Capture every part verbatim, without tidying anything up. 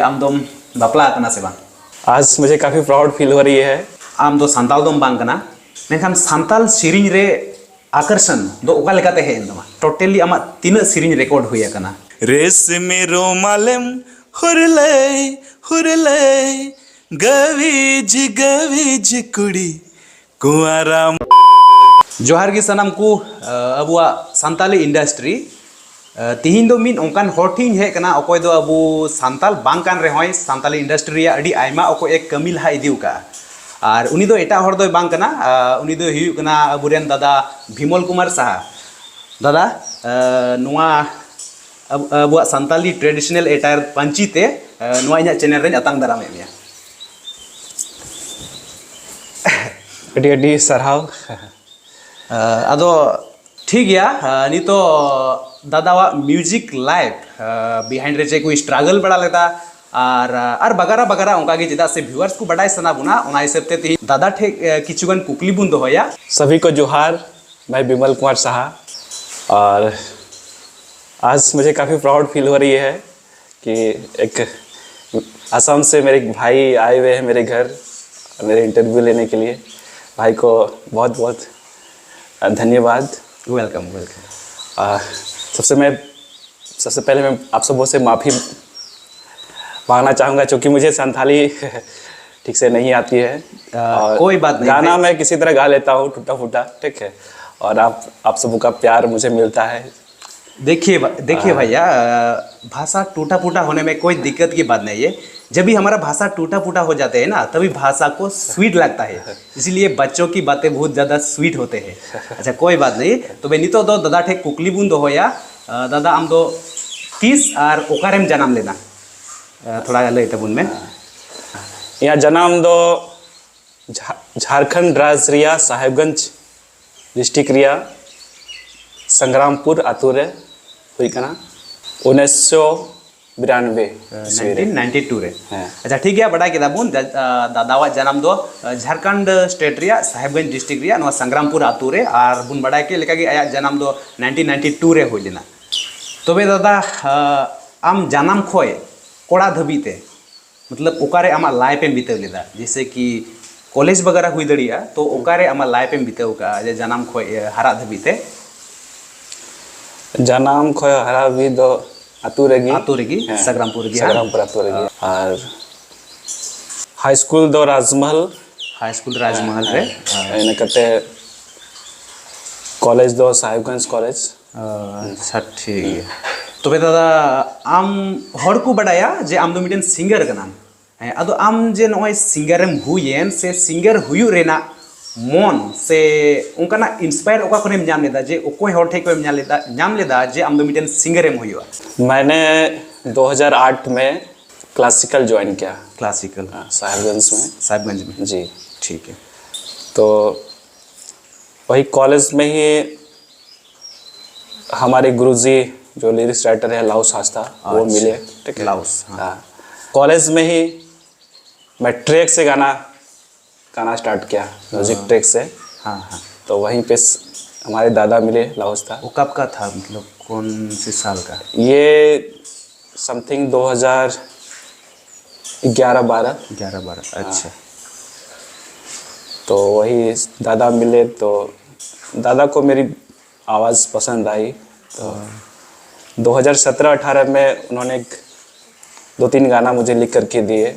ᱟᱢ ᱫᱚᱢ ᱵᱟᱯᱞᱟ ᱟᱠᱟᱱᱟ ᱥᱮ ᱵᱟᱝ? आज मुझे काफ़ी प्राउड फील हो रही है। ᱟᱢ ᱫᱚ ᱥᱟᱱᱛᱟᱲ ᱫᱚᱢ ᱵᱟᱝ ᱠᱟᱱᱟ, ᱢᱮᱱᱠᱷᱟᱱ ᱥᱟᱱᱛᱟᱲ ᱥᱮᱨᱮᱧ ᱨᱮ ᱟᱠᱚᱨᱥᱚᱱ ᱫᱚ ᱚᱠᱟ ᱞᱮᱠᱟᱛᱮ ᱦᱮᱡ ᱮᱱ ᱛᱟᱢᱟ? ᱴᱳᱴᱟᱞᱤ ᱟᱢᱟᱜ ᱛᱤᱱᱟᱹᱜ ᱥᱮᱨᱮᱧ ᱨᱮᱠᱚᱨᱰ ᱦᱩᱭ ᱟᱠᱟᱱᱟ? ᱨᱮᱥᱢᱤ ᱨᱩᱢᱟᱞᱮᱢ ᱦᱩᱨᱞᱟᱹᱭ ᱦᱩᱨᱞᱟᱹᱭ, ᱜᱟᱹᱣᱤᱡ ᱜᱟᱹᱣᱤᱡ ᱠᱩᱲᱤ ᱠᱩᱸᱣᱟᱨᱟᱢ᱾ ᱡᱚᱦᱟᱨ ᱜᱮ ᱥᱟᱱᱟᱢ ᱠᱚ, ᱟᱵᱚᱣᱟᱜ ᱥᱟᱱᱛᱟᱞᱤ ᱤᱱᱰᱟᱥᱴᱨᱤ ᱛᱤᱦᱤᱧ ᱫᱚ ᱢᱤᱫ ᱚᱱᱠᱟᱱ ᱦᱚᱲ ᱴᱷᱮᱱ ᱤᱧ ᱦᱮᱡ ᱟᱠᱟᱱᱟ, ᱚᱠᱚᱭ ᱫᱚ ᱟᱵᱚ ᱥᱟᱱᱛᱟᱞ ᱵᱟᱝ ᱠᱟᱱ ᱨᱮᱦᱚᱸᱭ ᱥᱟᱱᱛᱟᱞᱤ ᱤᱱᱰᱟᱥᱴᱨᱤ ᱨᱮᱭᱟᱜ ᱟᱹᱰᱤ ᱟᱭᱢᱟ ᱚᱠᱚᱭ ᱮ ᱠᱟᱹᱢᱤ ᱞᱟᱦᱟ ᱤᱫᱤ ᱟᱠᱟᱫᱼᱟ᱾ ᱟᱨ ᱩᱱᱤ ᱫᱚ ᱮᱴᱟᱜ ᱦᱚᱲ ᱫᱚᱭ ᱵᱟᱝ ᱠᱟᱱᱟ, ᱟᱨ ᱩᱱᱤ ᱫᱚᱭ ᱦᱩᱭᱩᱜ ᱠᱟᱱᱟ ᱟᱵᱚᱨᱮᱱ ᱫᱟᱫᱟ ᱵᱤᱢᱚᱞ ᱠᱩᱢᱟᱨ ᱥᱟᱦᱟ᱾ ᱫᱟᱫᱟ, ᱟᱨ ᱱᱚᱣᱟ ᱟᱵ- ᱟᱵᱚᱣᱟᱜ ᱥᱟᱱᱛᱟᱞᱤ ᱴᱨᱮᱰᱤᱥᱚᱱᱟᱞ ᱮᱴᱟᱭᱟᱨ ᱯᱟᱹᱧᱪᱤ ᱛᱮ, ᱟᱨ ᱱᱚᱣᱟ ᱤᱧᱟᱹᱜ ᱪᱮᱱᱮᱞ ᱨᱮᱧ ᱟᱛᱟᱝ ᱫᱟᱨᱟᱢᱮᱫ ᱢᱮᱭᱟ᱾ ᱟᱹᱰᱤ ᱟᱹᱰᱤ ᱥᱟᱨᱦᱟᱣ᱾ ᱟᱫᱚ ᱴᱷᱤᱠ ᱜᱮᱭᱟ, ᱱᱤᱛᱚᱜ ᱫᱟᱫᱟᱣᱟᱜ ᱢᱤᱭᱩᱡᱤᱠ ᱞᱟᱭᱤᱯᱷ ᱵᱤᱦᱟᱭᱤᱱᱰ ᱨᱮ ᱪᱮᱫ ᱠᱚ ᱥᱴᱨᱟᱜᱚᱞ ᱵᱟᱲᱟ ᱞᱮᱫᱟ, ᱟᱨ ᱟᱨ ᱵᱟᱜᱟᱨᱟ ᱵᱟᱜᱟᱨᱟ ᱚᱱᱠᱟ ᱜᱮ, ᱪᱮᱫᱟᱜ ᱥᱮ ᱵᱷᱤᱭᱩᱣᱟᱨᱥ ᱠᱚ ᱵᱟᱰᱟᱭ ᱥᱟᱱᱟ ᱵᱚᱱᱟ, ᱚᱱᱟ ᱦᱤᱥᱟᱹᱵ ᱛᱮ ᱛᱮᱦᱮᱧ ᱫᱟᱫᱟ ᱴᱷᱮᱱ ᱠᱤᱪᱷᱩ ᱜᱟᱱ ᱠᱩᱠᱞᱤ ᱵᱚᱱ ᱫᱚᱦᱚᱭᱟ᱾ सभी को जोहार। मैं विमल कुमार साहा और आज मुझे काफ़ी प्राउड फील हो रही है कि एक असम से मेरे एक भाई आए हुए हैं मेरे घर, मेरे इंटरव्यू लेने के लिए। भाई को बहुत बहुत धन्यवाद। Welcome, welcome. आ, सबसे मैं सबसे पहले मैं आप सबों से माफ़ी मांगना चाहूँगा, क्योंकि मुझे संथाली ठीक से नहीं आती है। आ, और कोई बात नहीं गाना भाई। मैं किसी तरह गा लेता हूँ, टूटा फूटा, ठीक है। और आप आप सबों का प्यार मुझे मिलता है। देखिए भा- देखिए हाँ। भैया, अ, भाषा टूटा फूटा होने में कोई दिक्कत की बात नहीं है। जब भी हमारा भाषा टूटा फूटा हो जाते हैं ना, तभी भाषा को स्वीट लगता है। इसलिए बच्चों की बातें बहुत ज़्यादा स्वीट होते हैं। अच्छा, कोई बात नहीं। ᱛᱚᱵᱮ ᱱᱤᱛᱚᱜ ᱫᱚ ᱫᱟᱫᱟ ᱴᱷᱮᱱ ᱠᱩᱠᱞᱤ ᱵᱚᱱ ᱫᱚᱦᱚᱭᱟ᱾ ᱟᱨ ᱫᱟᱫᱟ, ᱟᱢ ᱫᱚ ᱛᱤᱥ ᱟᱨ ᱚᱠᱟᱨᱮᱢ ᱡᱟᱱᱟᱢ ᱞᱮᱱᱟ? ᱟᱨ ᱛᱷᱚᱲᱟ ᱞᱟᱹᱭ ᱛᱟᱵᱚᱱ ᱢᱮ᱾ ᱤᱧᱟᱹᱜ ᱡᱟᱱᱟᱢ ᱫᱚ ᱡᱷᱟ- ᱡᱷᱟᱲᱠᱷᱚᱸᱰ ᱨᱟᱡᱽ ᱨᱮᱭᱟᱜ ᱥᱟᱦᱮᱵᱽᱜᱚᱸᱡᱽ ᱰᱤᱥᱴᱨᱤᱠᱴ ᱨᱮᱭᱟᱜ ᱥᱟᱝᱜᱨᱟᱢᱯᱩᱨ ᱟᱛᱳ ᱨᱮ ᱦᱩᱭ ᱠᱟᱱᱟ, ᱩᱱᱤᱥᱥᱚ ᱵᱤᱨᱟᱱᱵᱮ ᱤᱥᱣᱤ ᱨᱮ᱾ ᱱᱟᱭᱤᱱᱴᱤᱱ ᱱᱟᱭᱤᱱᱴᱤ ᱴᱩ ᱨᱮ᱾ ᱦᱮᱸ᱾ ᱟᱪᱪᱷᱟ, ᱴᱷᱤᱠ ᱜᱮᱭᱟ, ᱵᱟᱰᱟᱭ ᱠᱮᱫᱟ ᱵᱚᱱ, ᱡᱟ- ᱟ, ᱫᱟᱫᱟᱣᱟᱜ ᱡᱟᱱᱟᱢ ᱫᱚ, ᱟ, ᱡᱷᱟᱲᱠᱷᱚᱸᱰ ᱥᱴᱮᱴ ᱨᱮᱭᱟᱜ ᱥᱟᱦᱮᱵᱽᱜᱚᱸᱡᱽ ᱰᱤᱥᱴᱨᱤᱠᱴ ᱨᱮᱭᱟᱜ ᱱᱚᱣᱟ ᱥᱟᱝᱜᱨᱟᱢᱯᱩᱨ ᱟᱛᱳ ᱨᱮ, ᱟᱨ ᱵᱚᱱ ᱵᱟᱰᱟᱭ ᱠᱮᱫ ᱞᱮᱠᱟᱜᱮ ᱟᱭᱟᱜ ᱡᱟᱱᱟᱢ ᱫᱚ ᱱᱟᱭᱤᱱᱴᱤᱱ ᱱᱟᱭᱤᱱᱴᱤ ᱴᱩ ᱨᱮ ᱦᱩᱭ ᱞᱮᱱᱟ᱾ ᱛᱚᱵᱮ ᱫᱟᱫᱟ, ᱟ, ᱟᱢ ᱡᱟᱱᱟᱢ ᱠᱷᱚᱱ ᱠᱚᱲᱟ ᱫᱷᱟᱹᱵᱤᱡ ᱛᱮ, ᱢᱚᱛᱞᱚᱵ ᱚᱠᱟᱨᱮ ᱟᱢᱟᱜ ᱞᱟᱭᱤᱯᱷ ᱮᱢ ᱵᱤᱛᱟᱹᱣ ᱞᱮᱫᱟ, ᱡᱮᱭᱥᱮ ᱠᱤ ᱠᱚᱞᱮᱡᱽ ᱵᱟᱜᱟᱨᱟ ᱦᱩᱭ ᱫᱟᱲᱮᱭᱟᱜᱼᱟ, ᱛᱚ ᱚᱠᱟᱨᱮ ᱟᱢᱟᱜ ᱞᱟᱭᱤᱯᱷ ᱮᱢ ᱵᱤᱛᱟᱹᱣ ᱠᱟᱜᱼᱟ ᱡᱮ ᱡᱟᱱᱟᱢ ᱠᱷᱚᱱ ᱦᱟᱨᱟᱜ ᱫᱷᱟᱹᱵᱤᱡ ᱛᱮ? ᱡᱟᱱᱟᱢ ᱠᱷᱚᱱ ᱦᱟᱨᱟ ᱦᱟᱹᱵᱤᱡ ᱫᱚ ᱟᱹᱛᱩ ᱨᱮᱜᱮ᱾ ᱟᱹᱛᱩ ᱨᱮᱜᱮ, ᱦᱮᱸ, ᱥᱟᱜᱽᱨᱟᱢᱯᱩᱨ ᱨᱮᱜᱮ, ᱦᱮᱸ? ᱥᱟᱜᱽᱨᱟᱢᱯᱩᱨ ᱟᱹᱛᱩ ᱨᱮᱜᱮ᱾ ᱟᱨ ᱦᱟᱭ ᱥᱠᱩᱞ ᱫᱚ ᱨᱟᱡᱽᱢᱚᱦᱚᱞ᱾ ᱦᱟᱭ ᱥᱠᱩᱞ ᱨᱟᱡᱽᱢᱚᱦᱚᱞ ᱨᱮ᱾ ᱤᱱᱟᱹ ᱠᱟᱛᱮ ᱠᱚᱞᱮᱡᱽ ᱫᱚ ᱥᱟᱦᱮᱵᱽᱜᱚᱸᱡᱽ ᱠᱚᱞᱮᱡᱽ᱾ ᱟᱪᱪᱷᱟ, ᱴᱷᱤᱠ ᱜᱮᱭᱟ᱾ ᱛᱚᱵᱮ ᱫᱟᱫᱟ, ᱟᱢ, ᱦᱚᱲ ᱠᱚ ᱵᱟᱰᱟᱭᱟ ᱡᱮ ᱟᱢ ᱫᱚ ᱢᱤᱫᱴᱮᱱ ᱥᱤᱝᱜᱟᱨ ᱠᱟᱱᱟᱢ᱾ ᱦᱮᱸ, ᱟᱫᱚ ᱟᱢ ᱡᱮ ᱱᱚᱜᱼᱚᱭ ᱥᱤᱝᱜᱟᱨᱮᱢ ᱦᱩᱭᱮᱱ, ᱥᱮ ᱥᱤᱝᱜᱟᱨ ᱦᱩᱭᱩᱜ ᱨᱮᱱᱟᱜ ᱢᱚᱱ ᱥᱮ ᱚᱱᱠᱟᱱᱟᱜ ᱤᱱᱥᱯᱟᱭᱟᱨ ᱚᱠᱟ ᱠᱷᱚᱱᱮᱢ ᱧᱟᱢ ᱞᱮᱫᱟ, ᱡᱮ ᱚᱠᱚᱭ ᱦᱚᱲ ᱴᱷᱮᱡ ᱠᱷᱚᱱᱮᱢ ᱧᱟᱢ ᱞᱮᱫᱟ, ᱧᱟᱢ ᱞᱮᱫᱟ ᱡᱮ ᱟᱢ ᱫᱚ ᱢᱤᱫᱴᱮᱱ ᱥᱤᱝᱜᱟᱨᱮᱢ ᱦᱩᱭᱩᱜᱼᱟ? मैंने दो हज़ार आठ में क्लासिकल ज्वाइन किया। क्लासिकल। हाँ, साहिबगंज में। साहिबगंज में। जी। ठीक है। तो वही कॉलेज में ही हमारे गुरुजी जो लिरिक्स राइटर है लाउस हांसदा, वो अच्छा। मिले। ठीक है। लाउस, हाँ। हाँ। कॉलेज में ही मैं ट्रैक से गाना गाना स्टार्ट किया, म्यूजिक ट्रैक से। हाँ, हाँ। तो वहीं पे स- हमारे दादा मिले लाउस हांसदा। वो कब का था, मतलब कौन से साल का? ये समथिंग दो हज़ार ग्यारह बारह। ग्यारह बारह, अच्छा। तो वही दादा मिले, तो दादा को मेरी आवाज़ पसंद आई। तो दो हज़ार सत्रह अठारह में उन्होंने एक, दो तीन गाना मुझे लिख करके दिए।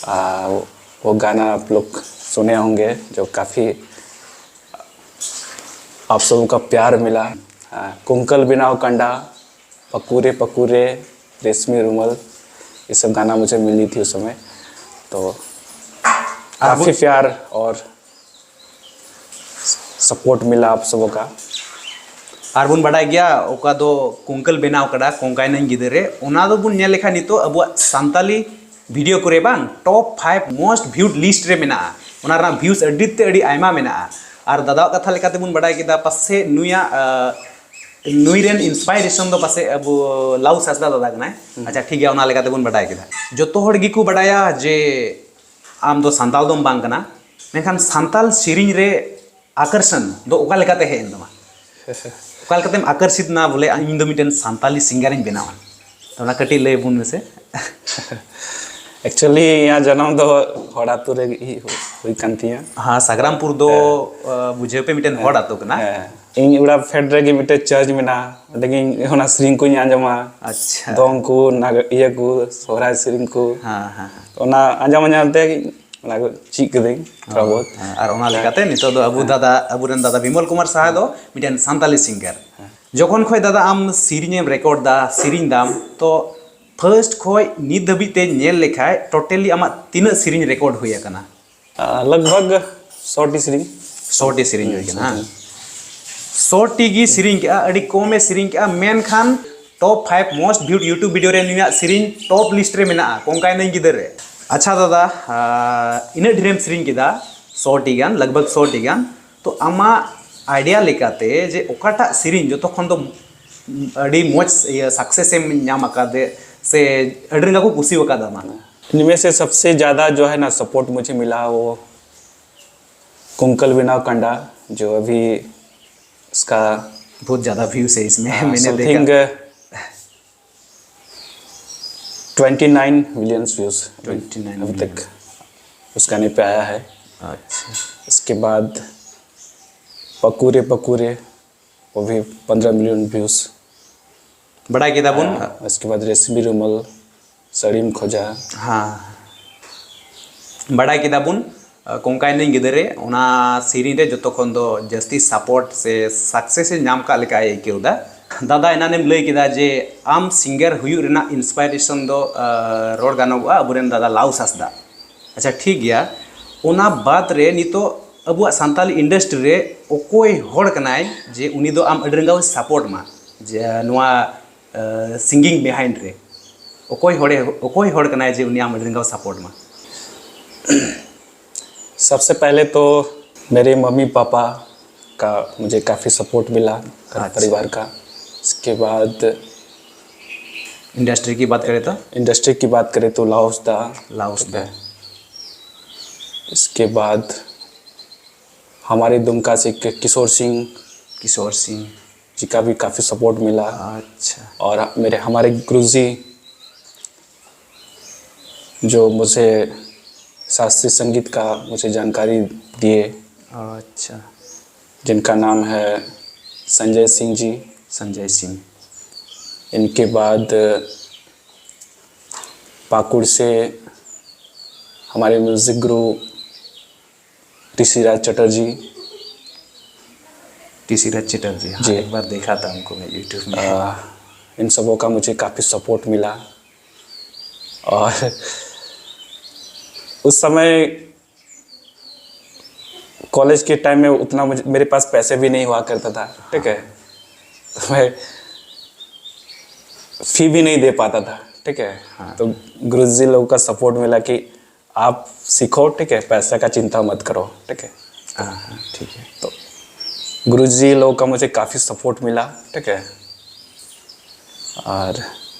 आ, वो गाना आप लोग सुने होंगे, जो काफ़ी आप सबों का प्यार मिला। आ, कुंकल बिनाव कंडा, पकूरे पकूरे, रेशमी रुमाल, ये सब गाना मुझे मिली थी उस समय। तो काफ़ी प्यार और सपोर्ट मिला आप सबों का। ᱟᱨ ᱵᱚᱱ ᱵᱟᱰᱟᱭ ᱜᱮᱭᱟ, ᱚᱠᱟ ᱫᱚ ᱠᱩᱝᱠᱟᱹᱞ ᱵᱮᱱᱟᱣ ᱠᱟᱫᱟ ᱠᱚᱝᱠᱟᱭᱱᱟᱧ ᱜᱤᱫᱟᱹᱨ ᱨᱮ, ᱚᱱᱟ ᱫᱚᱵᱚᱱ ᱧᱮᱞ ᱞᱮᱠᱷᱟᱱ ᱱᱤᱛᱚᱜ ᱟᱵᱚᱣᱟᱜ ᱥᱟᱱᱛᱟᱞᱤ ᱵᱷᱤᱰᱤᱭᱳ ᱠᱚᱨᱮ ᱵᱟᱝ, ᱴᱚᱯ ᱯᱷᱟᱭᱤᱵᱷ ᱢᱳᱥᱴ ᱵᱷᱤᱭᱩᱰ ᱞᱤᱥᱴ ᱨᱮ ᱢᱮᱱᱟᱜᱼᱟ᱾ ᱚᱱᱟ ᱨᱮᱱᱟᱜ ᱵᱷᱤᱭᱩᱥ ᱟᱹᱰᱤ ᱛᱮ ᱟᱹᱰᱤ ᱟᱭᱢᱟ ᱢᱮᱱᱟᱜᱼᱟ᱾ ᱟᱨ ᱫᱟᱫᱟᱣᱟᱜ ᱠᱟᱛᱷᱟ ᱞᱮᱠᱟᱛᱮ ᱵᱚᱱ ᱵᱟᱰᱟᱭ ᱠᱮᱫᱟ, ᱯᱟᱥᱮᱡ ᱱᱩᱭᱟᱜ, ᱟᱸ, ᱱᱩᱭ ᱨᱮᱱ ᱤᱱᱥᱯᱟᱭᱨᱮᱥᱚᱱ ᱫᱚ ᱯᱟᱥᱮᱡ ᱟᱵᱚ ᱞᱟᱣᱩᱥ ᱦᱟᱸᱥᱫᱟ ᱫᱟᱫᱟ ᱠᱟᱱᱟᱭ᱾ ᱟᱪᱪᱷᱟ, ᱴᱷᱤᱠ ᱜᱮᱭᱟ, ᱚᱱᱟ ᱞᱮᱠᱟᱛᱮ ᱵᱚᱱ ᱵᱟᱰᱟᱭ ᱠᱮᱫᱟ᱾ ᱡᱚᱛᱚ ᱦᱚᱲ ᱜᱮᱠᱚ ᱵᱟᱰᱟᱭᱟ ᱡᱮ ᱟᱢ ᱫᱚ ᱥᱟᱱᱛᱟᱞ ᱫᱚᱢ ᱵᱟᱝ ᱠᱟᱱᱟ, ᱢᱮᱱᱠᱷᱟᱱ ᱥᱟᱱᱛᱟᱞ ᱥᱮᱨᱮᱧ ᱨᱮ ᱟᱠᱚᱨᱥᱚᱱ ᱫᱚ ᱚᱠᱟ ᱞᱮᱠᱟᱛᱮ ᱦᱮᱡ ᱮᱱ ᱛᱟᱢᱟ? ᱚᱠᱟ ᱞᱮᱠᱟᱛᱮᱢ ᱟᱠᱚᱨᱥᱤᱛ ᱮᱱᱟ ᱵᱚᱞᱮ, "ᱤᱧ ᱫᱚ ᱢᱤᱫᱴᱮᱱ ᱥᱟᱱᱛᱟᱞᱤ ᱥᱤᱝᱜᱟᱨᱤᱧ ᱵᱮᱱᱟᱣᱟ"? ᱚᱱᱟ ᱠᱟᱹᱴᱤᱡ ᱞᱟᱹᱭ ᱵᱚᱱ ᱢᱮᱥᱮ᱾ ᱮᱠᱪᱩᱭᱮᱞᱤ ᱤᱧᱟᱹᱜ ᱡᱟᱱᱟᱢ ᱫᱚ ᱦᱚᱲ ᱟᱹᱛᱩ ᱨᱮ ᱦᱩᱭ ᱠᱟᱱ ᱛᱤᱧᱟᱹ᱾ ᱦᱮᱸ, ᱥᱟᱜᱽᱨᱟᱢᱯᱩᱨ ᱫᱚ ᱟᱸ, ᱵᱩᱡᱷᱟᱹᱣ ᱯᱮ, ᱢᱤᱫᱴᱮᱱ ᱦᱚᱲ ᱟᱹᱛᱩ ᱠᱟᱱᱟ᱾ ᱦᱮᱸ, ᱤᱧ ᱚᱲᱟᱜ ᱯᱷᱮᱰ ᱨᱮᱜᱮ ᱢᱤᱫᱴᱮᱡ ᱪᱟᱨᱪ ᱢᱮᱱᱟᱜᱼᱟ, ᱚᱸᱰᱮ ᱜᱮ ᱚᱱᱟ ᱥᱮᱨᱮᱧ ᱠᱚᱧ ᱟᱸᱡᱚᱢᱟ᱾ ᱟᱪᱪᱷᱟ᱾ ᱫᱚᱝ ᱠᱚ, ᱱᱟᱜ-, ᱤᱭᱟᱹ ᱠᱚ, ᱥᱚᱦᱨᱟᱭ ᱥᱮᱨᱮᱧ ᱠᱚ᱾ ᱦᱮᱸ, ᱦᱮᱸ, ᱦᱮᱸ᱾ ᱚᱱᱟ ᱟᱸᱡᱚᱢ ᱟᱸᱡᱚᱢ ᱛᱮ ᱚᱱᱟ ᱠᱚ ᱪᱮᱫ ᱠᱟᱹᱫᱟᱹᱧ ᱛᱷᱚᱲᱟ ᱵᱚᱦᱩᱛ᱾ ᱦᱮᱸ, ᱟᱨ ᱚᱱᱟ ᱞᱮᱠᱟᱛᱮ ᱱᱤᱛᱚᱜ ᱫᱚ ᱟᱵᱚ ᱫᱟᱫᱟ, ᱟᱵᱚᱨᱮᱱ ᱫᱟᱫᱟ ᱵᱤᱢᱚᱞ ᱠᱩᱢᱟᱨ ᱥᱟᱦᱟ ᱫᱚ ᱢᱤᱫᱴᱮᱱ ᱥᱟᱱᱛᱟᱞᱤ ᱥᱤᱝᱜᱟᱨ᱾ ᱡᱚᱠᱷᱚᱱ ᱠᱷᱚᱱ ᱫᱟᱫᱟ ᱟᱢ ᱥᱮᱨᱮᱧ ᱮᱢ ᱨᱮᱠᱚᱨᱰ ᱫᱟ, ᱥᱮᱨᱮᱧ ᱫᱟᱢ, ᱛᱚ ᱯᱷᱟᱨᱥᱴ ᱠᱷᱚᱱ ᱱᱤᱛ ᱫᱷᱟᱹᱵᱤᱡ ᱛᱮ ᱧᱮᱞ ᱞᱮᱠᱷᱟᱡ ᱴᱳᱴᱟᱞᱤ ᱟᱢᱟᱜ ᱛᱤᱱᱟᱹᱜ ᱥᱮᱨᱮᱧ ᱨᱮᱠᱚᱨᱰ ᱦᱩᱭ ᱟᱠᱟᱱᱟ? ᱟᱨ ᱞᱟᱜᱽ ᱵᱷᱟᱜᱽ ᱥᱚ ᱴᱤ ᱥᱮᱨᱮᱧ᱾ ᱥᱚ ᱴᱤ ᱥᱮᱨᱮᱧ ᱦᱩᱭ ᱠᱟᱱᱟ, ᱦᱮᱸ? ᱥᱚ ᱴᱤ ᱜᱮ ᱥᱮᱨᱮᱧ ᱠᱮᱜᱼᱟ, ᱟᱹᱰᱤ ᱠᱚᱢᱮ ᱥᱮᱨᱮᱧ ᱠᱮᱜᱼᱟ, ᱢᱮᱱᱠᱷᱟᱱ ᱴᱚᱯ ᱯᱷᱟᱭᱤᱵᱷ ᱢᱳᱥᱴ ᱵᱷᱤᱭᱩᱰ YouTube ᱵᱷᱤᱰᱤᱭᱳ ᱨᱮ ᱱᱩᱭᱟᱜ ᱥᱮᱨᱮᱧ ᱴᱚᱯ ᱞᱤᱥᱴ ᱨᱮ ᱢᱮᱱᱟᱜᱼᱟ, ᱠᱚᱝᱠᱟᱭ ᱱᱟᱹᱧ ᱜᱤᱫᱟᱹᱨ ᱨᱮ᱾ ᱟᱪᱪᱷᱟ ᱫᱟᱫᱟ, ᱟᱸ, ᱤᱱᱟᱹᱜ ᱰᱷᱮᱨᱮᱢ ᱥᱮᱨᱮᱧ ᱠᱮᱫᱟ, ᱥᱚ ᱴᱤ ᱜᱟᱱ, ᱞᱟᱜᱽ ᱵᱷᱟᱜᱽ ᱥᱚ ᱴᱤ ᱜᱟᱱ, ᱛᱚ ᱟᱢᱟᱜ ᱟᱭᱰᱤᱭᱟ ᱞᱮᱠᱟᱛᱮ ᱡᱮ ᱚᱠᱟᱴᱟᱜ ᱥᱮᱨᱮᱧ ᱡᱚᱛᱚ ᱠᱷᱚᱱ ᱫᱚ ᱟᱹᱰᱤ ᱢᱚᱡᱽ ᱤᱭᱟᱹ ᱥᱟᱠᱥᱮᱥ ᱮᱢ ᱧᱟᱢ ᱟᱠᱟᱫᱮ ᱥᱮ ᱟᱹᱰᱤ ᱨᱟᱸᱜᱟ ᱠᱚ ᱠᱩᱥᱤ ᱟᱠᱟᱫᱟ ᱢᱟ? इनमें से सबसे ज़्यादा जो है ना सपोर्ट मुझे मिला वो कुंकल बिनाव कंडा, जो अभी इसका बहुत ज़्यादा व्यूज है इसमें, मैंने समथिंग देखा। Twenty nine millions views twenty nine अभी तक उसका गाने पे आया है। अच्छा। इसके बाद पकूरे पकूरे, वो भी पंद्रह मिलियन व्यूज। ᱵᱟᱰᱟᱭ ᱠᱮᱫᱟ ᱵᱚᱱ। उसके बाद रेशमी रुमाल, साड़ीम खोजा। ᱦᱮᱸ, ᱵᱟᱰᱟᱭ ᱠᱮᱫᱟ ᱵᱚᱱ, ᱠᱚᱝᱠᱟᱭ ᱱᱟᱹᱧ ᱜᱤᱫᱟᱹᱨ ᱨᱮ ᱚᱱᱟ ᱥᱮᱨᱮᱧ ᱨᱮ ᱡᱚᱛᱚ ᱠᱷᱚᱱ ᱫᱚ ᱡᱟᱹᱥᱛᱤ ᱥᱟᱯᱳᱨᱴ ᱥᱮ ᱥᱟᱠᱥᱮᱥ ᱮ ᱧᱟᱢ ᱠᱟᱜ ᱞᱮᱠᱟᱭ ᱟᱹᱭᱠᱟᱹᱣ ᱫᱟ᱾ ᱫᱟᱫᱟ, ᱮᱱᱟᱱᱮᱢ ᱞᱟᱹᱭ ᱠᱮᱫᱟ ᱡᱮ ᱟᱢ ᱥᱤᱝᱜᱟᱨ ᱦᱩᱭᱩᱜ ᱨᱮᱱᱟᱜ ᱤᱱᱥᱯᱟᱭᱨᱮᱥᱚᱱ ᱫᱚ, ᱟᱸ, ᱨᱚᱲ ᱜᱟᱱᱚᱜᱚᱜᱼᱟ ᱟᱵᱚᱨᱮᱱ ᱫᱟᱫᱟ ᱞᱟᱣᱩᱥ ᱦᱟᱸᱥᱫᱟ᱾ ᱟᱪᱪᱷᱟ, ᱴᱷᱤᱠ ᱜᱮᱭᱟ, ᱚᱱᱟ ᱵᱟᱫ ᱨᱮ ᱱᱤᱛᱚᱜ ᱟᱵᱚᱣᱟᱜ ᱥᱟᱱᱛᱟᱞᱤ ᱤᱱᱰᱟᱥᱴᱨᱤ ᱨᱮ ᱚᱠᱚᱭ ᱦᱚᱲ ᱠᱟᱱᱟᱭ ᱡᱮ ᱩᱱᱤ ᱫᱚ ᱟᱢ ᱟᱹᱰᱤ ᱨᱟᱸᱜᱟᱣ ᱥᱟᱯᱳᱨᱴ ᱢᱟ, ᱡᱮ ᱱᱚᱣᱟ ᱥᱤᱝᱜᱤᱝ ᱵᱤᱦᱟᱭᱤᱱᱰ ᱨᱮ ᱚᱠᱚᱭ ᱦᱚᱲᱮ, ᱚᱠᱚᱭ ᱦᱚᱲ ᱠᱟᱱᱟᱭ ᱡᱮ ᱩᱱᱤ ᱟᱢ ᱟᱹᱰᱤ ᱨᱟᱸᱜᱟᱣ ᱥᱟᱯᱳᱨᱴ ᱢᱟ? सबसे पहले तो मेरे मम्मी पापा का मुझे काफ़ी सपोर्ट मिला, घर अच्छा। परिवार का। इसके बाद इंडस्ट्री की बात करें तो? इंडस्ट्री की बात करें तो लाउस दा, लाउस दा। इसके बाद हमारे दुमका से कि-, किशोर सिंह। किशोर सिंह। जी का भी काफ़ी सपोर्ट मिला। अच्छा। और मेरे हमारे गुरुजी जो मुझे शास्त्रीय संगीत का मुझे जानकारी दिए, अच्छा। जिनका नाम है संजय सिंह जी। संजय सिंह। इनके बाद पाकुड़ से हमारे म्यूज़िक गुरु ऋषिराज चटर्जी। ऋषिराज चटर्जी, हाँ, जी। एक बार देखा था उनको मैं यूट्यूब में। आ, इन सबों का मुझे काफ़ी सपोर्ट मिला। और उस समय कॉलेज के टाइम में उतना मुझे, मेरे पास पैसे भी नहीं हुआ करता था, ठीक है। मैं फी भी नहीं दे पाता था, ठीक है। हाँ। तो गुरुजी लोगों का सपोर्ट मिला कि आप सीखो, ठीक है, पैसा का चिंता मत करो, ठीक है। हाँ, हाँ, ठीक है। तो गुरुजी लोगों का मुझे काफ़ी सपोर्ट मिला, ठीक है। और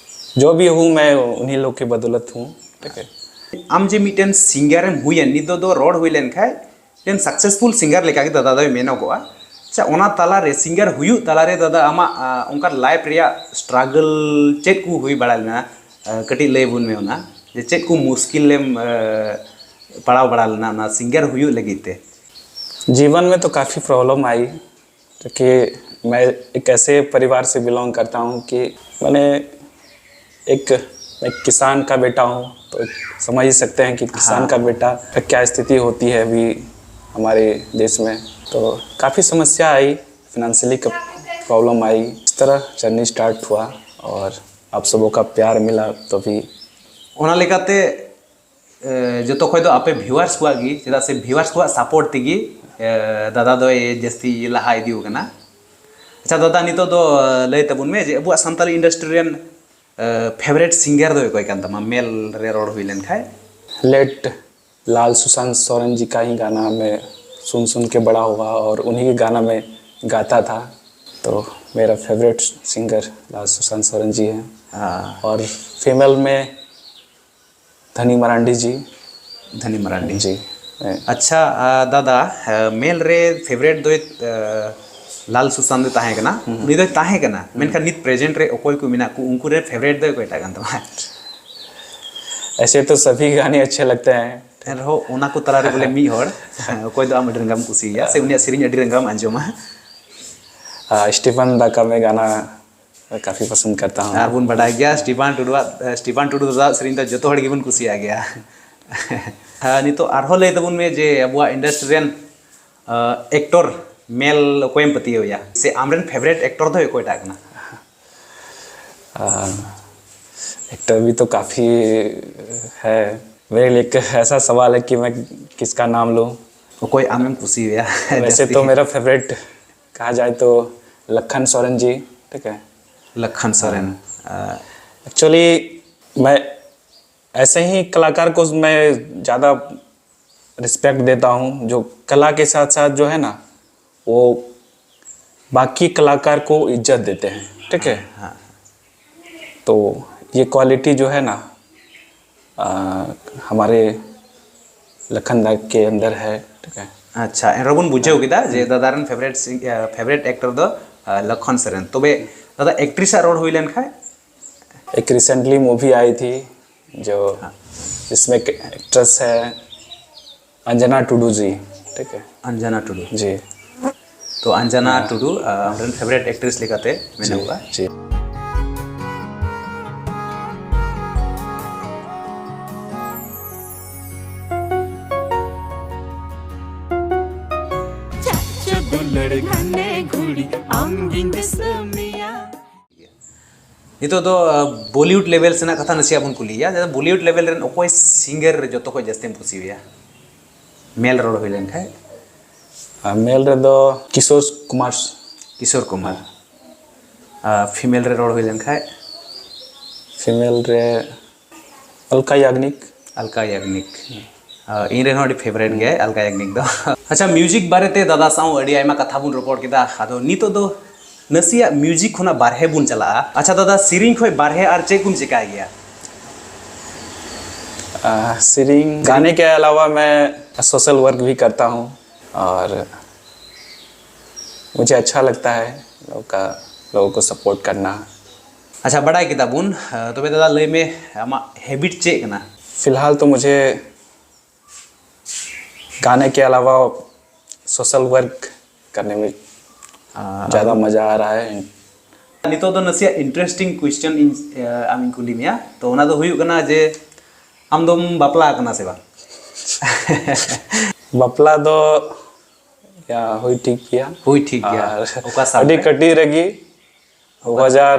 जो भी हूँ, मैं उन्हीं लोग की बदौलत हूँ, ठीक है। ᱟᱢ ᱡᱮ ᱢᱤᱫᱴᱮᱱ ᱥᱤᱝᱜᱟᱨ ᱮᱢ ᱦᱩᱭᱮᱱ, ᱱᱤᱛᱚᱜ ᱫᱚ ᱨᱚᱲ ᱦᱩᱭ ᱞᱮᱱ ᱠᱷᱟᱡ ᱢᱤᱫᱴᱮᱱ ᱥᱟᱠᱥᱮᱥᱯᱷᱩᱞ ᱥᱤᱝᱜᱟᱨ ᱞᱮᱠᱟ ᱜᱮ ᱫᱟᱫᱟ ᱫᱚᱭ ᱢᱮᱱᱚᱜᱚᱜᱼᱟ᱾ ᱟᱪᱪᱷᱟ, ᱚᱱᱟ ᱛᱟᱞᱟᱨᱮ, ᱥᱤᱝᱜᱟᱨ ᱦᱩᱭᱩᱜ ᱛᱟᱞᱟᱨᱮ ᱫᱟᱫᱟ ᱟᱢᱟᱜ ᱟᱸ, ᱚᱱᱠᱟ ᱞᱟᱭᱤᱯᱷ ᱨᱮᱭᱟᱜ ᱥᱴᱨᱟᱜᱚᱞ ᱪᱮᱫ ᱠᱚ ᱦᱩᱭ ᱵᱟᱲᱟ ᱞᱮᱱᱟ? ᱟᱸ, ᱠᱟᱹᱴᱤᱡ ᱞᱟᱹᱭ ᱵᱚᱱ ᱢᱮ ᱚᱱᱟ, ᱡᱮ ᱪᱮᱫ ᱠᱚ ᱢᱩᱥᱠᱤᱞ ᱮᱢ ᱟᱸ, ᱯᱟᱲᱟᱣ ᱵᱟᱲᱟ ᱞᱮᱱᱟ ᱚᱱᱟ ᱥᱤᱝᱜᱟᱨ ᱦᱩᱭᱩᱜ ᱞᱟᱹᱜᱤᱫ ᱛᱮ? जीवन में तो काफ़ी प्रॉब्लम आई, क्योंकि मैं एक ऐसे परिवार से बिलोंग करता हूँ कि मैंने एक मैं किसान का बेटा हूँ, तो समझ ही सकते हैं कि किसान हाँ। का बेटा का क्या स्थिति होती है अभी हमारे देश में। तो काफ़ी समस्या आई, फिनेंशियली प्रॉब्लम आई। इस तरह जर्नी स्टार्ट हुआ और आप सबों का प्यार मिला, तभी ᱚᱱᱟ ᱞᱮᱠᱟᱛᱮ ᱮ, ᱡᱚᱛᱚ ᱠᱷᱚᱡ ᱫᱚ ᱟᱯᱮ ᱵᱷᱤᱣᱟᱨᱥ ᱠᱚᱣᱟᱜ ᱜᱮ, ᱪᱮᱫᱟᱜ ᱥᱮ ᱵᱷᱤᱣᱟᱨᱥ ᱠᱚᱣᱟᱜ ᱥᱟᱯᱳᱨᱴ ᱛᱮᱜᱮ ᱮ, ᱫᱟᱫᱟ ᱫᱚᱭ ᱡᱟᱹᱥᱛᱤ ᱞᱟᱦᱟ ᱤᱫᱤ ᱟᱠᱟᱱᱟ᱾ ᱟᱪᱪᱷᱟ ᱫᱟᱫᱟ, ᱱᱤᱛᱚᱜ ᱫᱚ ᱞᱟᱹᱭ ᱛᱟᱵᱚᱱ ᱢᱮ ᱡᱮ ᱟᱵᱚᱣᱟᱜ ᱥᱟᱱᱛᱟᱲᱤ ᱤᱱᱰᱟᱥᱴᱨᱤ ᱨᱮᱱ ᱯᱷᱮᱵᱟᱨᱮᱴ ᱥᱤᱝᱜᱟᱨ ᱫᱚ ᱚᱠᱚᱭ ᱠᱟᱱ ᱛᱟᱢᱟ, ᱢᱮᱞ ᱨᱮ ᱨᱚᱲ ᱦᱩᱭ ᱞᱮᱱ ᱠᱷᱟᱡ? लेट लाल सुशांत सोरेन जी का ही गाना मैं सुन सुन के बड़ा हुआ और उन्हीं के गाना मैं गाता था। तो मेरा फेवरेट सिंगर लाल सुशांत सोरेन जी हैं। हाँ। और फीमेल में धनी मरांडी जी। ᱫᱷᱟᱱᱤ ᱢᱟᱨᱟᱱᱰᱤ᱾ जी, मैं ᱟᱪᱪᱷᱟ, ᱟ, ᱫᱟᱫᱟ, ᱟ, ᱢᱮᱞ ᱨᱮ ᱯᱷᱮᱵᱟᱨᱮᱴ ᱫᱚᱭ, ᱟ, ᱞᱟᱞ ᱥᱩᱥᱟᱱᱛ ᱫᱚᱭ ᱛᱟᱦᱮᱸ ᱠᱟᱱᱟ, ᱩᱱᱤ ᱫᱚᱭ ᱛᱟᱦᱮᱸ ᱠᱟᱱᱟ, ᱢᱮᱱᱠᱷᱟᱱ ᱱᱤᱛ present ᱨᱮ ᱚᱠᱚᱭ ᱠᱚ ᱢᱮᱱᱟᱜ ᱠᱚ, ᱩᱱᱠᱩ ᱨᱮ favourite ᱫᱚ ᱚᱠᱚᱭᱴᱟᱜ ᱠᱟᱱ ᱛᱟᱢᱟ? ऐसे तो सभी गाने अच्छे लगते हैं। ᱮᱱᱨᱮᱦᱚᱸ ᱚᱱᱟ ᱠᱚ ᱛᱟᱞᱟᱨᱮ ᱵᱚᱞᱮ ᱢᱤᱫ ᱦᱚᱲ ᱚᱠᱚᱭ ᱫᱚ ᱟᱢ ᱟᱹᱰᱤ ᱨᱟᱸᱜᱟᱢ ᱠᱩᱥᱤᱭᱟᱭᱟ ᱥᱮ ᱩᱱᱤᱭᱟᱜ ᱥᱮᱨᱮᱧ ᱟᱹᱰᱤ ᱨᱟᱸᱜᱟᱢ ᱟᱸᱡᱚᱢᱟ? हाँ, स्टीफन दा का मैं गाना काफ़ी पसंद करता हूँ। ᱟᱨ ᱵᱚᱱ ᱵᱟᱰᱟᱭ ᱜᱮᱭᱟ ᱥᱴᱤᱯᱷᱟᱱ ᱴᱩᱰᱩᱣᱟᱜ, ᱥᱴᱤᱯᱷᱟᱱ ᱴᱩᱰᱩ ᱫᱟᱫᱟᱣᱟᱜ ᱥᱮᱨᱮᱧ ᱫᱚ ᱡᱚᱛᱚ ᱦᱚᱲ ᱜᱮᱵᱚᱱ ᱠᱩᱥᱤᱭᱟᱜ ᱜᱮᱭᱟ᱾ ᱦᱮᱸ, ᱱᱤᱛᱚᱜ ᱟᱨᱦᱚᱸ ᱞᱟᱹᱭ ᱛᱟᱵᱚᱱ ᱢᱮ ᱡᱮ ᱟᱵᱚᱣᱟᱜ industry ᱨᱮᱱ ᱮᱠᱴᱚᱨ ᱢᱮᱞ ᱚᱠᱚᱭᱮᱢ ᱯᱟᱹᱛᱭᱟᱹᱣ ᱮᱭᱟ ᱥᱮ ᱟᱢᱨᱮᱱ favourite ᱮᱠᱴᱚᱨ ᱫᱚ ᱚᱠᱚᱭᱴᱟᱜ ᱠᱟᱱᱟ? एक्टर भी तो काफ़ी है। मेरे लिए एक ऐसा सवाल है कि मैं किसका नाम लूँ। ᱚᱠᱚᱭ ᱟᱢᱮᱢ ᱠᱩᱥᱤᱭᱟᱭᱟ? वैसे तो मेरा फेवरेट कहा जाए तो लखन सोरेन जी, ठीक है। ᱞᱚᱠᱷᱚᱱ ᱥᱚᱨᱮᱱ᱾ एक्चुअली मैं ऐसे ही कलाकार को मैं ज़्यादा रिस्पेक्ट देता हूँ जो कला के साथ साथ जो है ना, वो बाकी कलाकार को इज्जत देते हैं, ठीक है। हाँ। तो ये क्वालिटी जो है ना, आ, हमारे लखन दा के अंदर है, ठीक है। ᱟᱪᱪᱷᱟ, ᱮᱱᱨᱮᱦᱚᱸ ᱵᱚᱱ ᱵᱩᱡᱷᱟᱹᱣ ᱠᱮᱫᱟ ᱡᱮ ᱫᱟᱫᱟ ᱨᱮᱱ ᱯᱷᱮᱵᱟᱨᱮᱴ ᱯᱷᱮᱵᱟᱨᱮᱴ ᱮᱠᱴᱚᱨ ᱫᱚ ᱟᱸ, ᱞᱚᱠᱷᱚᱱ ᱥᱚᱨᱮᱱ᱾ ᱛᱚᱵᱮ ᱫᱟᱫᱟ, ᱮᱠᱴᱨᱮᱥ ᱟᱜ ᱨᱚᱲ ᱦᱩᱭ ᱞᱮᱱᱠᱷᱟᱱ? एक रिसेंटली मूवी आई थी जो जिसमें एक्ट्रेस है अंजना टुडू जी, ठीक है। अंजना टुडू। जी। ᱛᱚ ᱟᱧᱡᱟᱱᱟ ᱴᱩᱰᱩ ᱟᱸ, ᱟᱢᱨᱮᱱ ᱯᱷᱮᱵᱟᱨᱮᱴ ᱮᱠᱴᱨᱮᱥ ᱞᱮᱠᱟᱛᱮ ᱢᱮᱱᱟᱜ ᱠᱚᱣᱟ᱾ जी। ᱪᱟᱪᱳ ᱫᱩᱞᱟᱹᱲ ᱜᱷᱟᱱᱮ ᱜᱷᱩᱲᱤ ᱟᱢ ᱜᱤᱧ ᱫᱤᱥᱟᱹ ᱢᱮᱭᱟ᱾ ᱱᱤᱛᱚᱜ ᱫᱚ ᱵᱚᱞᱤᱣᱩᱰ ᱞᱮᱵᱮᱞ ᱥᱮᱱᱟᱜ ᱠᱟᱛᱷᱟ ᱱᱟᱥᱮᱭᱟᱜ ᱵᱚᱱ ᱠᱩᱞᱤᱭᱮᱭᱟ᱾ ᱵᱚᱞᱤᱣᱩᱰ ᱞᱮᱵᱮᱞ ᱨᱮᱱ ᱚᱠᱚᱭ ᱥᱤᱝᱜᱟᱨ ᱡᱚᱛᱚ ᱠᱷᱚᱱ ᱡᱟᱹᱥᱛᱤᱢ ᱠᱩᱥᱤᱭᱟᱭᱟ? ᱢᱮᱞ ᱨᱚᱲ ᱦᱩᱭ ᱞᱮᱱᱠᱷᱟᱱ᱾ ᱟᱨ ᱢᱮᱞ ᱨᱮᱫᱚ ᱠᱤᱥᱳᱨ ᱠᱩᱢᱟᱨ᱾ ᱠᱤᱥᱳᱨ ᱠᱩᱢᱟᱨ᱾ ᱟᱨ ᱯᱷᱤᱢᱮᱞ ᱨᱮ ᱨᱚᱲ ᱦᱩᱭ ᱞᱮᱱᱠᱷᱟᱱ? ᱯᱷᱤᱢᱮᱞ ᱨᱮ ᱚᱞᱠᱟ ᱭᱟᱜᱽᱱᱤᱠ᱾ ᱟᱞᱠᱟ ᱭᱟᱜᱽᱱᱤᱠ᱾ ᱟᱨ ᱤᱧ ᱨᱮᱱ ᱦᱚᱸ ᱟᱹᱰᱤ ᱯᱷᱮᱵᱟᱨᱮᱴ ᱜᱮᱭᱟᱭ ᱟᱞᱠᱟ ᱭᱟᱜᱽᱱᱤᱠ ᱫᱚ᱾ ᱟᱪᱪᱷᱟ, ᱢᱤᱭᱩᱡᱤᱠ ᱵᱟᱨᱮᱛᱮ ᱫᱟᱫᱟ ᱥᱟᱶ ᱟᱹᱰᱤ ᱟᱭᱢᱟ ᱠᱟᱛᱷᱟ ᱵᱚᱱ ᱨᱚᱯᱚᱲ ᱠᱮᱫᱟ᱾ ᱟᱫᱚ ᱱᱤᱛᱚᱜ ᱫᱚ ᱱᱟᱥᱮᱭᱟᱜ ᱢᱤᱭᱩᱡᱤᱠ ᱠᱷᱚᱱᱟᱜ ᱵᱟᱨᱦᱮ ᱵᱚᱱ ᱪᱟᱞᱟᱜᱼᱟ᱾ ᱟᱪᱪᱷᱟ ᱫᱟᱫᱟ, ᱥᱮᱨᱮᱧ ᱠᱷᱚᱱ ᱵᱟᱨᱦᱮ ᱟᱨ ᱪᱮᱫ ᱠᱚᱢ ᱪᱮᱠᱟᱭ ᱜᱮᱭᱟ? आ, सिंगिंग गाने के अलावा मैं सोशल वर्क भी करता हूँ और मुझे अच्छा लगता है लोगों का, लोगों को सपोर्ट करना। ᱟᱪᱪᱷᱟ, ᱵᱟᱰᱟᱭ ᱠᱮᱫᱟ ᱵᱚᱱ᱾ ᱛᱚᱵᱮ ᱫᱟᱫᱟ, ᱞᱟᱹᱭ ᱢᱮ, ᱟᱢᱟᱜ ᱦᱮᱵᱤᱴ ᱪᱮᱫ ᱠᱟᱱᱟ? फिलहाल तो मुझे गाने के अलावा सोशल वर्क करने में ज़्यादा मज़ा आ रहा है। ᱱᱤᱛᱚᱜ ᱫᱚ ᱱᱟᱥᱮᱭᱟᱜ ᱤᱱᱴᱟᱨᱮᱥᱴᱤᱝ ᱠᱩᱭᱮᱥᱪᱮᱱ ᱤᱧ ᱟᱢᱤᱧ ᱠᱩᱞᱤ ᱢᱮᱭᱟ᱾ ᱛᱚ, ᱚᱱᱟ ᱫᱚ ᱦᱩᱭᱩᱜ ᱠᱟᱱᱟ ᱡᱮ, ᱟᱢ ᱫᱚᱢ ᱵᱟᱯᱞᱟ ᱟᱠᱟᱱᱟ ᱥᱮ ᱵᱟᱝ? ᱵᱟᱯᱞᱟ ᱫᱚ ᱭᱟ, ᱦᱩᱭ ᱴᱷᱤᱠ ᱜᱮᱭᱟ᱾ ᱦᱩᱭ ᱴᱷᱤᱠ ᱜᱮᱭᱟ᱾ ᱟᱨ ᱚᱠᱟ ᱥᱟᱞ ᱟᱹᱰᱤ ᱨᱮ? ᱠᱟᱹᱴᱤᱡ ᱨᱮᱜᱮ, ᱫᱩ ᱦᱟᱡᱟᱨ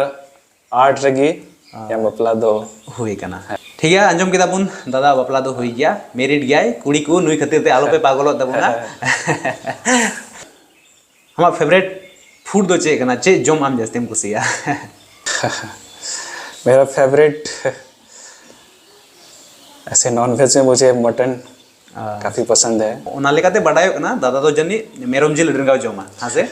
ᱟᱴ ᱨᱮᱜᱮ ᱤᱧᱟᱹᱜ ᱵᱟᱯᱞᱟ ᱫᱚ ᱦᱩᱭ ᱠᱟᱱᱟ᱾ ᱴᱷᱤᱠ ᱜᱮᱭᱟ, ᱟᱸᱡᱚᱢ ᱠᱮᱫᱟ ᱵᱚᱱ, ᱫᱟᱫᱟ ᱵᱟᱯᱞᱟ ᱫᱚ ᱦᱩᱭ ᱜᱮᱭᱟ, ᱢᱮᱨᱤᱰ ᱜᱮᱭᱟᱭ᱾ ᱠᱩᱲᱤ ᱠᱚ, ᱱᱩᱭ ᱠᱷᱟᱹᱛᱤᱨ ᱛᱮ ᱟᱞᱚᱯᱮ ᱯᱟᱜᱚᱞᱚᱜ ᱛᱟᱵᱚᱱᱟ᱾ ᱟᱢᱟᱜ ᱯᱷᱮᱵᱟᱨᱮᱴ ᱯᱷᱩᱰ ᱫᱚ ᱪᱮᱫ ᱠᱟᱱᱟ? ᱪᱮᱫ ᱡᱚᱢ ᱟᱢ ᱡᱟᱹᱥᱛᱤᱢ ᱠᱩᱥᱤᱭᱟᱜᱼᱟ? मेरा फेवरेट, ऐसे नॉनवेज में मुझे मटन काफी पसंद है। ᱚᱱᱟ ᱞᱮᱠᱟᱛᱮ ᱵᱟᱰᱟᱭᱚᱜ ᱠᱟᱱᱟ, ᱫᱟᱫᱟ ᱫᱚ ᱡᱟᱹᱱᱤᱡ ᱢᱮᱨᱚᱢ ᱡᱤᱞ ᱟᱹᱰᱤ ᱨᱟᱸᱜᱟᱣ ᱡᱚᱢᱟ, ᱦᱮᱸ ᱥᱮ?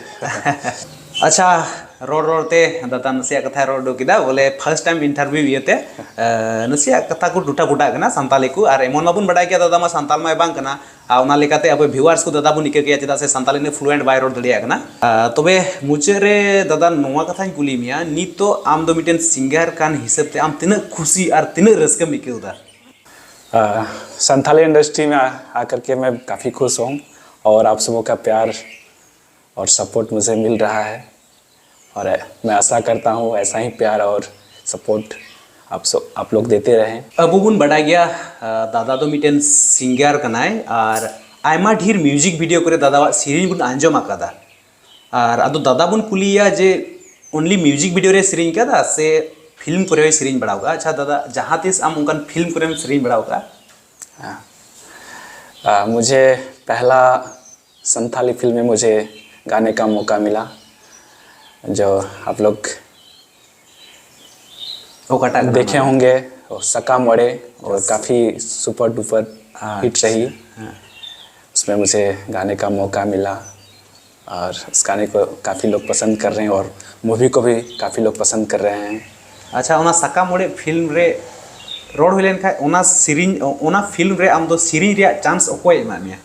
ᱟᱪᱪᱷᱟ, ᱨᱚᱲ ᱨᱚᱲ ᱛᱮ ᱫᱟᱫᱟ ᱱᱟᱥᱮᱭᱟᱜ ᱠᱟᱛᱷᱟᱭ ᱨᱚᱲ ᱩᱰᱩᱠ ᱠᱮᱫᱟ, ᱵᱚᱞᱮ, ᱯᱷᱟᱥᱴ ᱴᱟᱭᱤᱢ ᱤᱱᱴᱟᱨᱵᱷᱤᱭᱩ ᱤᱭᱟᱹᱛᱮ, ᱮ, ᱱᱟᱥᱮᱭᱟᱜ ᱠᱟᱛᱷᱟ ᱠᱚ ᱴᱩᱴᱟ ᱯᱷᱩᱴᱟᱜ ᱠᱟᱱᱟ ᱥᱟᱱᱛᱟᱞᱤ ᱠᱚ᱾ ᱟᱨ ᱮᱢᱚᱱ ᱢᱟᱵᱚᱱ ᱵᱟᱰᱟᱭ ᱜᱮᱭᱟ, ᱫᱟᱫᱟ ᱢᱟ ᱥᱟᱱᱛᱟᱞ ᱢᱟᱭ ᱵᱟᱝ ᱠᱟᱱᱟ᱾ ᱟᱨ ᱚᱱᱟ ᱞᱮᱠᱟᱛᱮ ᱟᱵᱚ ᱵᱷᱤᱣᱟᱨᱥ ᱠᱚ ᱫᱟᱫᱟ ᱵᱚᱱ ᱤᱠᱟᱹ ᱠᱮᱭᱟ, ᱪᱮᱫᱟᱜ ᱥᱮ ᱥᱟᱱᱛᱟᱞᱤ ᱤᱱᱟᱹᱜ ᱯᱷᱞᱩᱭᱮᱱᱴ ᱵᱟᱭ ᱨᱚᱲ ᱫᱟᱲᱮᱭᱟᱜ ᱠᱟᱱᱟ᱾ ᱟ, ᱛᱚᱵᱮ ᱢᱩᱪᱟᱹᱫ ᱨᱮ ᱫᱟᱫᱟ, ᱱᱚᱣᱟ ᱠᱟᱛᱷᱟᱧ ᱠᱩᱞᱤ ᱢᱮᱭᱟ, ᱱᱤᱛᱚᱜ ᱟᱢ ᱫᱚ ᱢᱤᱫᱴᱮᱱ ᱥᱤᱝᱜᱟᱨ ᱠᱟᱱ ᱦᱤᱥᱟᱹᱵ ᱛᱮ ᱟᱢ ᱛᱤᱱᱟᱹᱜ ᱠᱷᱩᱥᱤ ᱟᱨ ᱛᱤᱱᱟᱹᱜ ᱨᱟᱹᱥᱠᱟᱹᱢ ᱟᱹᱭᱠᱟᱹᱣ ᱮᱫᱟ? अ, संथाली इंडस्ट्री में आ, आकर के मैं काफ़ी खुश हूँ और आप सबों का प्यार और सपोर्ट मुझे मिल रहा है और मैं आशा करता हूँ ऐसा ही प्यार और सपोर्ट आप सब, आप लोग देते रहें। ᱟᱵᱚ ᱵᱚᱱ ᱵᱟᱰᱟᱭ ᱜᱮᱭᱟ, ᱟ, ᱫᱟᱫᱟ ᱫᱚ ᱢᱤᱫᱴᱮᱱ ᱥᱤᱝᱜᱟᱨ ᱠᱟᱱᱟᱭ ᱟᱨ ᱟᱭᱢᱟ ᱰᱷᱮᱨ ᱢᱤᱣᱡᱤᱠ ᱵᱷᱤᱰᱤᱭᱳ ᱠᱚᱨᱮ ᱫᱟᱫᱟᱣᱟᱜ ᱥᱮᱨᱮᱧ ᱵᱚᱱ ᱟᱸᱡᱚᱢ ᱟᱠᱟᱫᱟ᱾ ᱟᱨ ᱟᱫᱚ ᱫᱟᱫᱟ ᱵᱚᱱ ᱠᱩᱞᱤᱭᱮᱭᱟ ᱡᱮ ᱚᱱᱞᱤ ᱢᱤᱣᱡᱤᱠ ᱵᱷᱤᱰᱤᱭᱳ ᱨᱮ ᱥᱮᱨᱮᱧ ᱠᱟᱫᱟ ᱥᱮ ᱯᱷᱤᱞᱢ ᱠᱚᱨᱮ ᱦᱚᱸᱭ ᱥᱮᱨᱮᱧ ᱵᱟᱲᱟᱣ ᱠᱟᱜᱼᱟ? ᱟᱪᱪᱷᱟ ᱫᱟᱫᱟ, ᱡᱟᱦᱟᱸ ᱛᱤᱥ ᱟᱢ ᱚᱱᱠᱟᱱ ᱯᱷᱤᱞᱢ ᱠᱚᱨᱮᱢ ᱥᱮᱨᱮᱧ ᱵᱟᱲᱟᱣ ᱠᱟᱜᱼᱟ? हाँ। आ, मुझे पहला संथाली फिल्म में मुझे गाने का मौका मिला, जो आप लोग ᱚᱠᱟᱴᱟᱜ ᱠᱟᱱᱟ ᱫᱮᱠᱷᱮ ᱚᱱᱟ? ᱦᱳᱝᱜᱮ, ᱥᱟᱠᱟᱢ ᱚᱲᱮ, ᱡᱟᱥ᱾ ᱠᱟᱯᱷᱤ ᱥᱩᱯᱟᱨ ᱰᱩᱯᱟᱨ ᱟᱪᱪᱷᱟ᱾ ᱦᱤᱴ ᱨᱟᱦᱤ᱾ ᱦᱮᱸ᱾ उसमें मुझे गाने का मौका मिला और उस गाने को काफ़ी लोग पसंद कर रहे हैं और मूवी को भी काफ़ी लोग पसंद कर रहे हैं। ᱟᱪᱪᱷᱟ, ᱚᱱᱟ ᱥᱟᱠᱟᱢ ᱚᱲᱮᱡ ᱯᱷᱤᱞᱢ ᱨᱮ ᱨᱚᱲ ᱦᱩᱭ ᱞᱮᱱ ᱠᱷᱟᱡ, ᱚᱱᱟ ᱥᱮᱨᱮᱧ, ᱚᱱᱟ ᱯᱷᱤᱞᱢ ᱨᱮ ᱟᱢ ᱫᱚ ᱥᱮᱨᱮᱧ ᱨᱮᱭᱟᱜ ᱪᱟᱱᱥ ᱚᱠᱚᱭᱮ ᱮᱢᱟᱫ ᱢᱮᱭᱟ?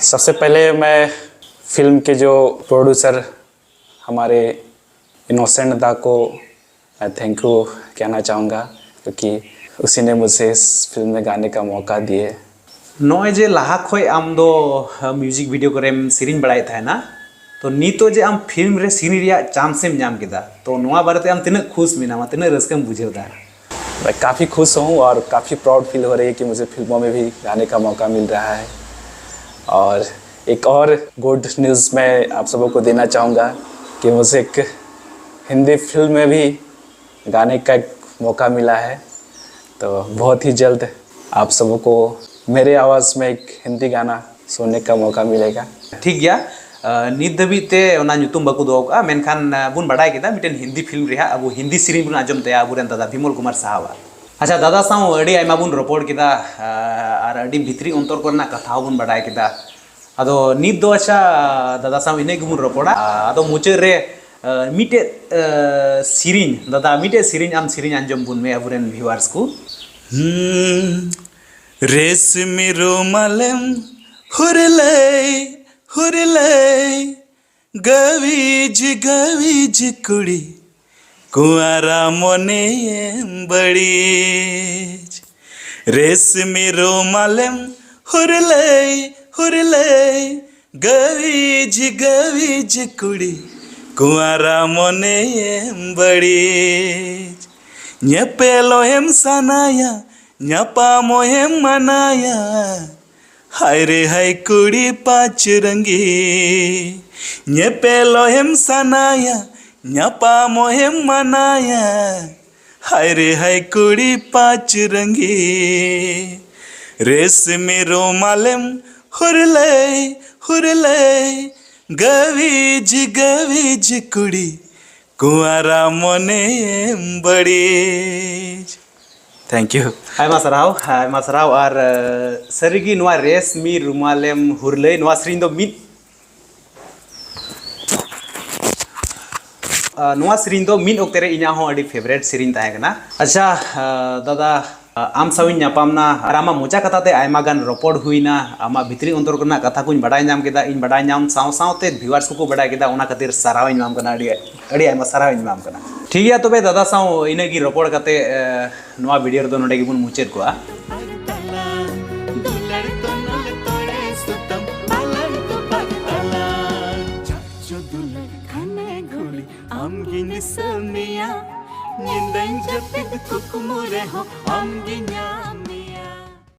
सबसे पहले मैं फिल्म के जो प्रोड्यूसर हमारे इनोसेंट दा को मैं थैंक यू कहना चाहूँगा, क्योंकि उसी ने मुझे इस फिल्म में गाने का मौका दिए। ᱱᱚᱜᱼᱚᱭ ᱡᱮ ᱞᱟᱦᱟ ᱠᱷᱚᱡ ᱟᱢ ᱫᱚ ᱢᱤᱣᱡᱤᱠ ᱵᱷᱤᱰᱤᱭᱳ ᱠᱚᱨᱮᱢ ᱥᱮᱨᱮᱧ ᱵᱟᱲᱟᱭᱮᱫ ᱛᱟᱦᱮᱱᱟ, ᱛᱚ ᱱᱤᱛᱚᱜ ᱡᱮ ᱟᱢ ᱯᱷᱤᱞᱢ ᱨᱮ ᱥᱮᱨᱮᱧ ᱨᱮᱭᱟᱜ ᱪᱟᱱᱥ ᱮᱢ ᱧᱟᱢ ᱠᱮᱫᱟ, ᱛᱚ ᱱᱚᱣᱟ ᱵᱟᱨᱮᱛᱮ ᱟᱢ ᱛᱤᱱᱟᱹᱜ ᱠᱷᱩᱥ ᱢᱮᱱᱟᱢᱟ, ᱛᱤᱱᱟᱹᱜ ᱨᱟᱹᱥᱠᱟᱹᱢ ᱵᱩᱡᱷᱟᱹᱣ ᱮᱫᱟ? मैं काफ़ी खुश हूँ और काफ़ी प्राउड फील हो रही है कि मुझे फिल्मों में भी गाने का मौका मिल रहा है। और एक और गुड न्यूज़ मैं आप सबों को देना चाहूँगा कि मुझे एक हिंदी फिल्म में भी गाने का एक मौका मिला है। तो बहुत ही जल्द आप सबों को मेरे आवाज़ में एक हिंदी गाना सुनने का मौका मिलेगा। ᱴᱷᱤᱠ ᱜᱮᱭᱟ᱾ ᱟᱸ, ᱱᱤᱛ ᱫᱷᱟᱹᱵᱤᱡ ᱛᱮ ᱚᱱᱟ ᱧᱩᱛᱩᱢ ᱵᱟᱠᱚ ᱫᱚᱦᱚ ᱠᱟᱜᱼᱟ, ᱢᱮᱱᱠᱷᱟᱱ, ᱟᱸ, ᱵᱚᱱ ᱵᱟᱰᱟᱭ ᱠᱮᱫᱟ ᱢᱤᱫᱴᱮᱱ ᱦᱤᱱᱫᱤ ᱯᱷᱤᱞᱢ ᱨᱮᱭᱟᱜ ᱟᱵᱚ ᱦᱤᱱᱫᱤ ᱥᱮᱨᱮᱧ ᱵᱚᱱ ᱟᱸᱡᱚᱢ ᱛᱟᱭᱟ ᱟᱵᱚᱨᱮᱱ ᱫᱟᱫᱟ ᱵᱤᱢᱚᱞ ᱠᱩᱢᱟᱨ ᱥᱟᱦᱟᱣᱟᱜ᱾ ᱟᱪᱪᱷᱟ, ᱫᱟᱫᱟ ᱥᱟᱶ ᱟᱹᱰᱤ ᱟᱭᱢᱟ ᱵᱚᱱ ᱨᱚᱯᱚᱲ ᱠᱮᱫᱟ, ᱟᱸ, ᱟᱨ ᱟᱹᱰᱤ ᱵᱷᱤᱛᱨᱤ ᱚᱱᱛᱚᱨ ᱠᱚᱨᱮᱱᱟᱜ ᱠᱟᱛᱷᱟ ᱦᱚᱸᱵᱚᱱ ᱵᱟᱰᱟᱭ ᱠᱮᱫᱟ᱾ ᱟᱫᱚ ᱱᱤᱛ ᱫᱚ ᱟᱪᱪᱷᱟ, ᱫᱟᱫᱟ ᱥᱟᱶ ᱤᱱᱟᱹᱜ ᱜᱮᱵᱚᱱ ᱨᱚᱯᱚᱲᱟ᱾ ᱟᱫᱚ ᱢᱩᱪᱟᱹᱫ ᱨᱮ, ᱟᱸ, ᱢᱤᱫᱴᱮᱡ, ᱟᱸ, ᱥᱮᱨᱮᱧ, ᱫᱟᱫᱟ, ᱢᱤᱫᱴᱮᱡ ᱥᱮᱨᱮᱧ ᱟᱢ ᱥᱮᱨᱮᱧ ᱟᱸᱡᱚᱢ ᱵᱚᱱ ᱢᱮ ᱟᱵᱚᱨᱮᱱ ᱵᱷᱤᱣᱟᱨᱥ ᱠᱚ᱾ ᱦᱩᱸ᱾ ᱨᱮᱥᱢᱤ ᱨᱩᱢᱟᱞᱮᱢ ᱦᱩᱨᱞᱟᱹᱭ, ᱦᱩᱨᱞᱟᱹᱭ, ᱜᱟᱹᱣᱤᱡ, ᱜᱟᱹᱣᱤᱡ ᱠᱩᱲᱤ, ᱠᱩᱸᱣᱟᱨᱟ ᱢᱚᱱᱮᱭᱮᱢ ᱵᱟᱹᱲᱤᱡ᱾ ᱨᱮᱥᱢᱤ ᱨᱩᱢᱟᱞᱮᱢ ᱦᱩᱨᱞᱟᱹᱭ, ᱦᱩᱨᱞᱟᱹᱭ, ᱜᱟᱹᱣᱤᱡ, ᱜᱟᱹᱣᱤᱡ ᱠᱩᱲᱤ, ᱠᱩᱸᱣᱟᱨᱟ ᱢᱚᱱᱮᱭᱮᱢ ᱵᱟᱹᱲᱤᱡ᱾ ᱧᱮᱯᱮᱞᱚᱜ ᱮᱢ ᱥᱟᱱᱟᱭᱟ, ᱧᱟᱯᱟᱢᱚᱜ ᱮᱢ ᱢᱟᱱᱟᱭᱟ, ᱦᱟᱭ ᱨᱮ ᱦᱟᱭ ᱠᱩᱲᱤ ᱯᱟᱸᱪ ᱨᱚᱝᱜᱤ᱾ ᱧᱮᱯᱮᱞᱚᱜ ᱮᱢ ᱥᱟᱱᱟᱭᱟ, ᱧᱟᱯᱟᱢᱚᱜ ᱮᱢ ᱢᱟᱱᱟᱭᱟ, ᱦᱟᱭ ᱨᱮ ᱦᱟᱭ ᱠᱩᱲᱤ ᱯᱟᱸᱪ ᱨᱚᱝᱜᱤ᱾ ᱨᱮᱥᱢᱤ ᱨᱩᱢᱟᱞᱮᱢ ᱦᱩᱨᱞᱟᱹᱭ, ᱦᱩᱨᱞᱟᱹᱭ, ᱜᱟᱹᱣᱤᱡ, ᱜᱟᱹᱣᱤᱡ ᱠᱩᱲᱤ, ᱠᱩᱸᱣᱟᱨᱟ ᱢᱚᱱᱮᱭᱮᱢ ᱵᱟᱹᱲᱤᱡ᱾ Thank you. ᱟᱭᱢᱟ ᱥᱟᱨᱦᱟᱣ, ᱟᱭᱢᱟ ᱥᱟᱨᱦᱟᱣ᱾ ᱟᱨ, ᱟᱸ, ᱥᱟᱹᱨᱤᱜᱮ ᱱᱚᱣᱟ ᱨᱮᱥᱢᱤ ᱨᱩᱢᱟᱞᱮᱢ ᱦᱩᱨᱞᱟᱹᱭ, ᱱᱚᱣᱟ ᱥᱮᱨᱮᱧ ᱫᱚ ᱢᱤᱫ, ᱟᱸ, ᱱᱚᱣᱟ ᱥᱮᱨᱮᱧ ᱫᱚ ᱢᱤᱫ ᱚᱠᱛᱮ ᱨᱮ ᱤᱧᱟᱹᱜ ᱦᱚᱸ ᱟᱹᱰᱤ ᱯᱷᱮᱵᱟᱨᱮᱴ ᱥᱮᱨᱮᱧ ᱛᱟᱦᱮᱸ ᱠᱟᱱᱟ᱾ ᱟᱪᱪᱷᱟ, ᱟᱸ, ᱫᱟᱫᱟ, ᱟᱢ ᱥᱟᱶ ᱤᱧ ᱧᱟᱯᱟᱢ ᱱᱟ ᱟᱨ ᱟᱢᱟᱜ ᱢᱚᱪᱟ ᱠᱟᱛᱷᱟ ᱛᱮ ᱟᱭᱢᱟ ᱜᱟᱱ ᱨᱚᱯᱚᱲ ᱦᱩᱭᱱᱟ᱾ ᱟᱢᱟᱜ ᱵᱷᱤᱛᱨᱤ ᱚᱱᱛᱚᱨ ᱠᱚᱨᱮᱱᱟᱜ ᱠᱟᱛᱷᱟ ᱠᱚᱧ ᱵᱟᱰᱟᱭ ᱧᱟᱢ ᱠᱮᱫᱟ᱾ ᱤᱧ ᱵᱟᱰᱟᱭ ᱧᱟᱢ ᱥᱟᱶ ᱥᱟᱶᱛᱮ viewers ᱠᱚᱠᱚ ᱵᱟᱰᱟᱭ ᱠᱮᱫᱟ᱾ ᱚᱱᱟ ᱠᱷᱟᱹᱛᱤᱨ ᱥᱟᱨᱦᱟᱣ ᱤᱧ ᱮᱢᱟᱢ ᱠᱟᱱᱟ, ᱟᱹᱰᱤ ᱟᱹᱰᱤ ᱟᱭᱢᱟ ᱥᱟᱨᱦᱟᱣ ᱤᱧ ᱮᱢᱟᱢ ᱠᱟᱱᱟ᱾ ᱴᱷᱤᱠ ᱜᱮᱭᱟ, ᱛᱚᱵᱮ ᱫᱟᱫᱟ ᱥᱟᱶ ᱤᱱᱟᱹᱜ ᱜᱮ ᱨᱚᱯᱚᱲ ᱠᱟᱛᱮ, ᱮ, ᱱᱚᱣᱟ video ᱨᱮᱫᱚ ᱱᱚᱰᱮ ᱜᱮᱵᱚᱱ ᱢᱩᱪᱟᱹᱫ ᱠᱚᱜᱼᱟ᱾ ᱟᱢᱜᱤᱧ ᱫᱤᱥᱟᱹ ᱢᱮᱭᱟ, ᱧᱤᱫᱟᱹᱧ ᱡᱟᱹᱯᱤᱫ ᱠᱩᱠᱢᱩ ᱨᱮᱦᱚᱸ ᱟᱢᱜᱮ ᱧᱟᱢ